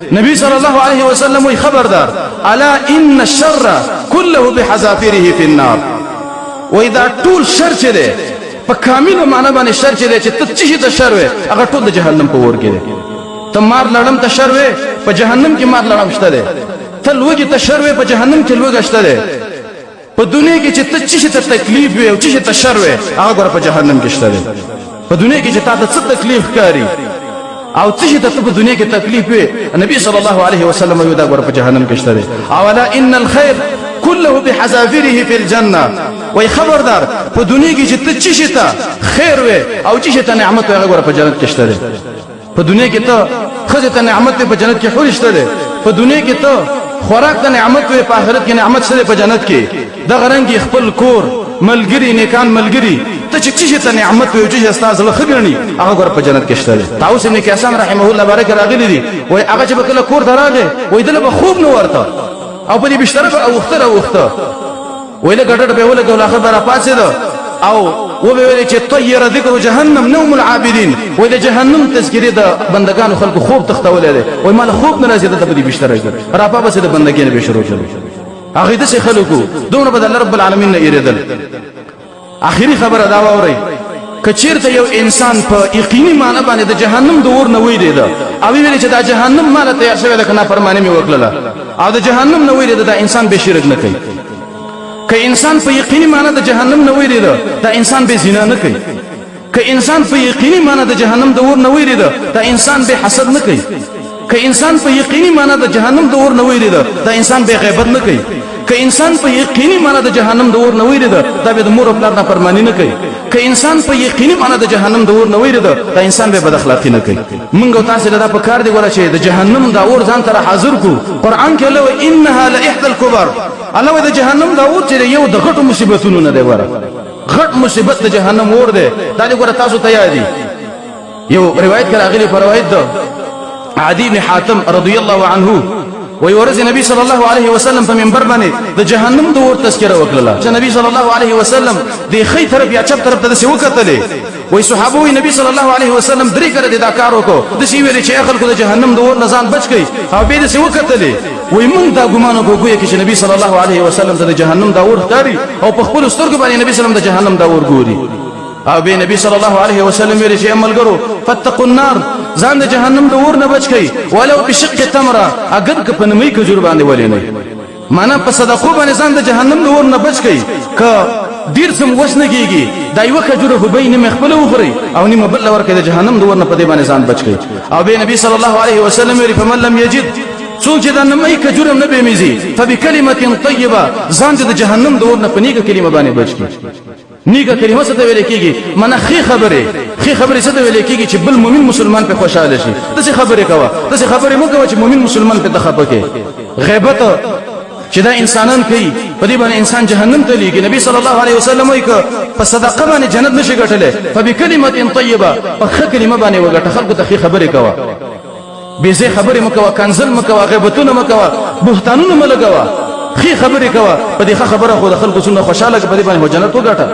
نبی صلی الله علیه وسلم وی خبردار، الا ان الشر كله بحذافيره في النار. وای دا ټول شر چې دی، په کامل معنا باندې شر چې دی، چې ته څه شي ته شر وې، هغه ټول د جهنم په اور کې دی. ته مار لړم ته شر وې، په جهنم کې مار لړم شته دی. ته لوږې ته شر وې، په جهنم کې لوږه شته دی. په دنیا کې چې ته څه شي ته تکلیف وې او څه شي ته شر وې، هغه ګوره په جهنم کې شته دی. په دنیا کې چې تا ته څه تکلیف ښکاري او څه شي ته په دنیا کې تکلیف وې، نبی صلی الله علیه وسلم یو دا ګوره په جهنم کې شته دی. او الا ان الخير كله بحذافيره في الجنه. وای خبردار، په دنیا کې چې ته څه شي ته خیر وې او څه شي ته نعمت وې، هغه ګوره په جنت کې شته دی. په دنیا کې ته ښځې ته نعمت وې، په جنت کې حورې شته دی. په دنیا کې ته خوراک ته نعمت وې، په آخرت کې نعمت شته دی په جنت کې. دغه رنګ خپل کور، ملګري، نیکان ملګري، ته چې څه شي ته نعمت وې او څه شي ستا زړه ښه ګڼي، هغه ګوره په جنت کې شته دی. طاووس ابن کیسان رحمه الله بارک راغلي دي، وایي هغه چې به کله کور ته راغی، وایي دله به خوب نه ورته او په دې بستره به اوښته راوښته. وایي لږه ډډه به یې ولګوله، اخر به راپاڅېده او وبه ویلې چې طیر ذکر جهنم نوم العابدین. وایي د جهنم تذکرې د بندګانو خلکو خوب تښتولی دی، وایي ما له خوب نه راځي، دلته په دې بستره کې راپاپسې د بندګۍ نه به شروع کړل. هغې داسې خلکو دومره به د الله رب العالمین نه ایرېدل. اخري خبره دا واورئ، که چیرته یو انسان په یقیني معنی باندې د جهنم د اور نه ویرېده او ویل چې دا جهنم ماله تیار شوی ده، که نافرماني مې وکړله، او د جهنم نه ویرېده، دا انسان به شرک نه کوي. که انسان په یقیني معنی د جهنم نه ویرېده، دا انسان به زنا نه کوي. که انسان په یقیني معنی د جهنم د اور نه ویرېده، دا انسان به حسد نه کوي. که انسان په یقیني معنی د جهنم د اور نه ویرېده، دا انسان به غیبت نه کوي. که انسان په یقیني معنی د جهنم د اور نه ویرېده، دا به د مور او پلار نافرماني نه کوي. که انسان په یقیني معنی د جهنم د اور نه ویرېده، دا انسان به بد اخلاقي نه کوي. مونږ او تاسې له دا په کار دی ګوره چې د جهنم دا اور ځان ته حاضر کړو. قرآن کې الله وایي انها لاحدى الکبر. الله وایي د جهنم دا اور چې یو د غټو مصیبتونو نه دی. ګوره غټ مصیبت د جهنم اور دی. دا دې ګوره تاسو ته یاد دي، یو روایت کې راغلی، په روایت ده عدی بن حاتم رضی الله عنه، وی ورځ نبی صلی الله علیه وسلم په منبر باندې د جهنم د اور تذکره وکړله، چې نبی صلی الله علیه وسلم د ښی طرف یا چپ طرف ته داسې وکتلې. وی صحابه وی نبی صلی الله علیه وسلم درې کله دا کار وکړو، داسې ویلې چې خلکو د جهنم د اور نه ځان بچ کړئ، او بیا داسې وکتلې. وی مونږ دا ګمان وکړو ګویا کې چې نبی صلی الله علیه وسلم ته د جهنم دا اور ښکاري او په خپلو سترګو باندې نبی صلی الله علیه وسلم د جهنم دا اور ګوري. او به نبی صلی الله علیه وسلم ویل چې ملګرو فتقوا النار، ځان د جهنم د اور نه بچ کړئ، ولو بشق تمره، اگر که په نمۍ کجور باندې ولې نه، معنا په صدقو باندې ځان د جهنم د اور نه بچ کړئ. که ډیر څه وس نه کېږي، دا یوه کجوره خو به یې نیمه خپله وخورئ او نیمه بل له ورکړئ، د جهنم د اور نه په دې باندې ځان بچ کړئ. او به نبی صلی الله علیه وسلم ویلي فمن لم یجد، څوک چې دا نمۍ کجوره نه بېمیزي، فبکلمة طیبه، ځان دې د جهنم د اور نه په نیکه کلمه باندې بچ کړي. نیکه کلمه څه ته ویل کېږي؟ منه ښې خبرې. ښې خبرې څه ته ویل کېږي؟ چې بل مؤمن مسلمان په خوشاله شي، داسې خبرې کوه. داسې خبرې مه کوه چې مؤمن مسلمان په ته خفه کړې. غیبت چې دا انسانان کوي، په دې باندې انسان جهنم ته لیږي. نبی صلی الله علیه وسلم وایي که په صدقه باندې جنت نشي ګټلی، فبکلمة طیبه، په ښه کلمه باندې وګټه. خلکو ته ښې خبرې کوه، بې ځای خبرې مه کوه، کنځل مه کوه، غیبتونه مه کوه، بهتانونه مه لګوه، ښې خبرې کوه. په دې ښه خبره خو د خلکو څومره خوشحاله کړه، په دې باندې خو جنت وګټه.